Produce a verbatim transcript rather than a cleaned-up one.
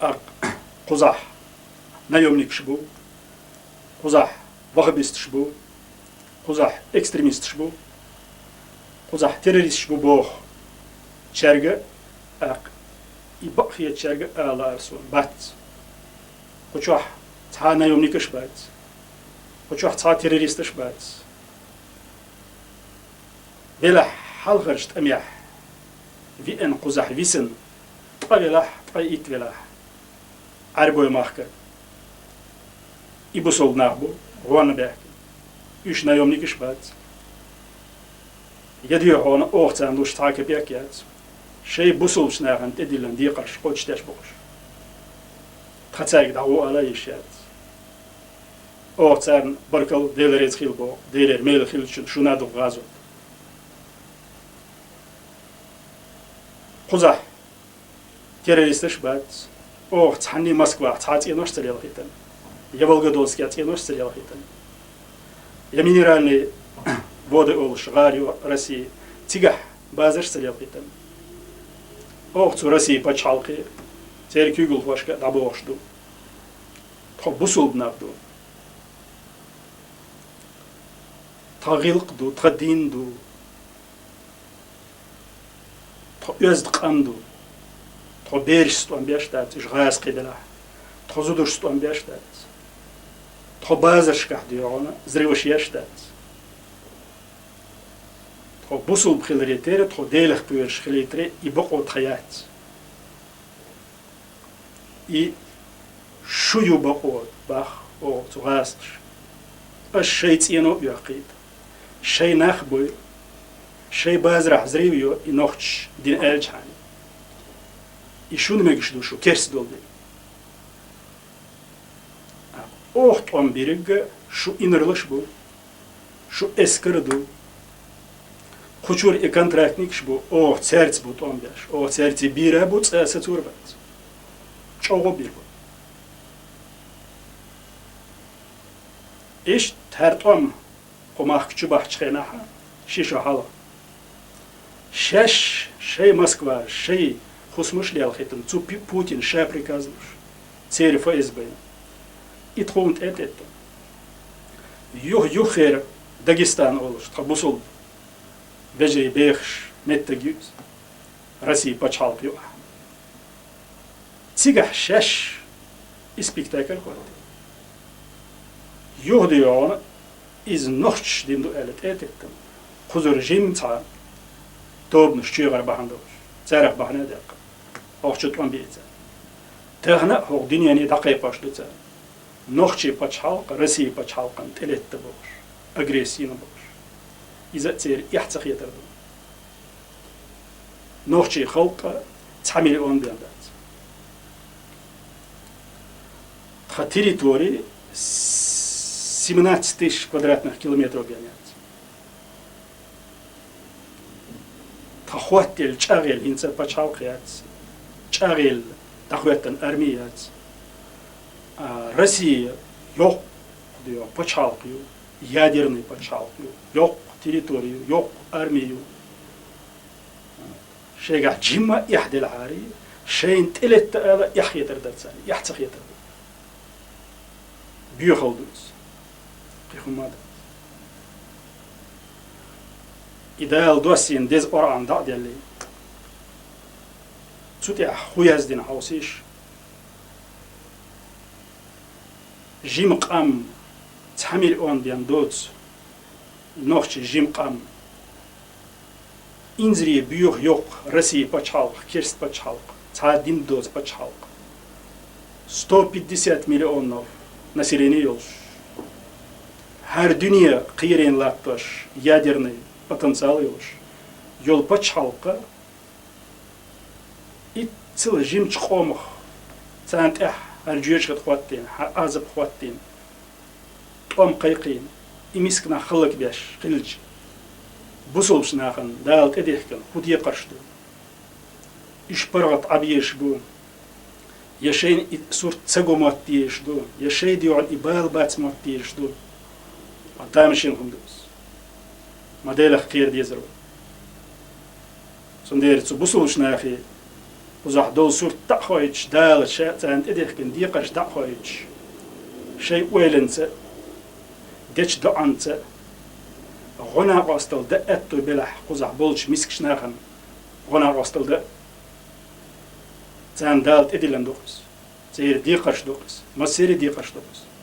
ТӀаккха кхузахь наёмникаш бу, кхузахь ваххабисташ бу, кхузахь экстремисташ бу, кхузахь террористаш бу боху. Чаьрга, тӀаккха и бакъ хетачаьрга ала лаьара суна: бац. Кху чохь цхьа наёмникаш бац. Кху чохь цхьа террористаш бац. Велахь хьалхарчу тӀамехь, веана кхузахь висина, ткъа велахь, ткъе итт велахь, Ӏаьрбойн махка. И бусалба нах бу, гӀонна баьхкина. Уьш наёмникаш бац. Я дуьйхьа хьуна, оха царна луш цхьа а капек яц. Шайн бусалбачу нахана тӀедиллина декхарш кхочушдеш бу уьш. Тхан цаьрга дӀагӀо ала йиш яц. Оха царна баркалла, Дела реза хила боху, Делера мела хилчун шуна а ду гӀазот. Кхузахь террористаш бац. Оха цхьанний Москвахь цхьа а цӀенош ца лелхийтина, я Волгодонскехь цӀенош ца лелхийтина, я Минеральные Воды олуш гӀар ю России, цигахь базарш ца лелхийтина. Оха цу России пачхьалкхе, церан куьйгалхошка а дӀабохуш ду. Тхо бусалба нах ду. Тхан гӀиллакх ду, тхан дин ду. Тхо оьзда къам ду. Тхо берашца тӀом беш дац, уьш гӀазкхий делахь. Тхо зударшца тӀом беш дац. Тхо базаршкахь дуьйхьа хьуна взрываш еш дац. Тхо бусалба хиларе терра, тхо Делах кхоьруш хилийтаре, и бакъо тхан яц. И шу ю бакъо, бах оха цу гӀазкхаша. Аш шайн цӀено а оьккхийта, шайн нах а бой, шайн базарахь взрыв йо и нохчаша дина аьллачхьана. И шуна мегаш ду шу керс долу дела. Оха тӀом бирг шу инарлаш бу. Шу эскар ду. Кху чуьра и контрактникаш бу, оха цаьрца бу тӀом беш. Оха цаьрца бийр а бу, цкъа а сацор бац. ЧӀогӀа бийр бу. Иштта хӀара тӀом кху махка чу бахча хенахь, ши шо хьалха. Шаьш шайн Москва, шайн хӀусамаш лелхийтина, цу Пи-, Путина ша приказ луш, церан ФСБ-на. И тхуна тӀе а теттина. Юх-, юххера Дагестан олуш, тхан бусалба вежарий бехаш меттиг ю иза, Россия пачхьалкх юкъахь. Цигахь шаьш и спектакль хӀоттийна. Юха дуьйхьа иза нохчаша дина ду аьлла тӀе а теттина, кхузара жимма цхьа тобанаш чоьхьара бахьана долуш, царах бахьана а даьккхина, хӀокху чу тӀом беъна цара. Тахана а хӀокху дуьнене дӀакхайкхош ду цара. Нохчийн пачхьалкх Российн пачхьалкхана тӀелетта бохуш, агрессина бохуш. Иза а церан эхь ца хетар ду. Нохчийн халкъ цхьа миллион бен дац. Тхан территори семнадцать тысяч квадратных километров бен яц. Тхан хӀоттаелла чӀагӀъелла хӀинца пачхьалкх яц, чӀагӀъелла дӀахӀоьттина арми яц. А, Россия йоккха ду, пачхьалкх ю, ядерный пачхьалкх ю, йоккха территори ю, йоккха арми ю. Шайгахь жимма эхь делахьара, шайна тӀелетта ала эхь хетар дара царна, эхь ца хетар дара. Боьхалла ду иза. Кхин хӀумма а дац. И Дала доссийна деза Къуръан дӀа а деллий, цу тӀехь хӀун яздина хьовсийша. Жима къам цхьа миллион бен доцу нохчийн жима къам. Инзаре боьха йоккха Россия пачхьалкх, керста пачхьалкх, цхьа дин доцу пачхьалкх. Сто пятьдесят миллионов население йолуш, хӀара дуьне кхерийна латтош, ядерный потенциал йолуш йолу пачхьалкх, иццал жимачу къомах, царна тӀехь хӀара жоьжахат хӀоттийна, хӀара Ӏазап хӀоттийна, тӀом кхайкхийна, и миска нах хӀаллакбеш хилча, бусалбачу нахана Дала тӀедехкина хӀун декхарш ду? Уьш паргӀат Ӏан безаш бу, я шайна и сурт ца го мотт дезаш ду, я шайн дуьхьал и бала бац мотт дезаш ду. Ма тамашийна хӀума ду иза. Ма Делах кхера дезар вай. Цундела цу бусалбачу нахе Кхузахь долу сурт дӀа а хоуьйтуш, Дала ша царна тӀедехкина декхарш дӀа а хоуьйтуш, шайн ойланца, дечу доӀанца, гӀо накъосталла дан аьтто белахь, кхузахь болчу мискачу нахана гӀо накъосталла дан, царна Дала тӀедиллина ду-кх иза. Церан декхарш ду-кх иза. Массеран декхарш ду-кх иза.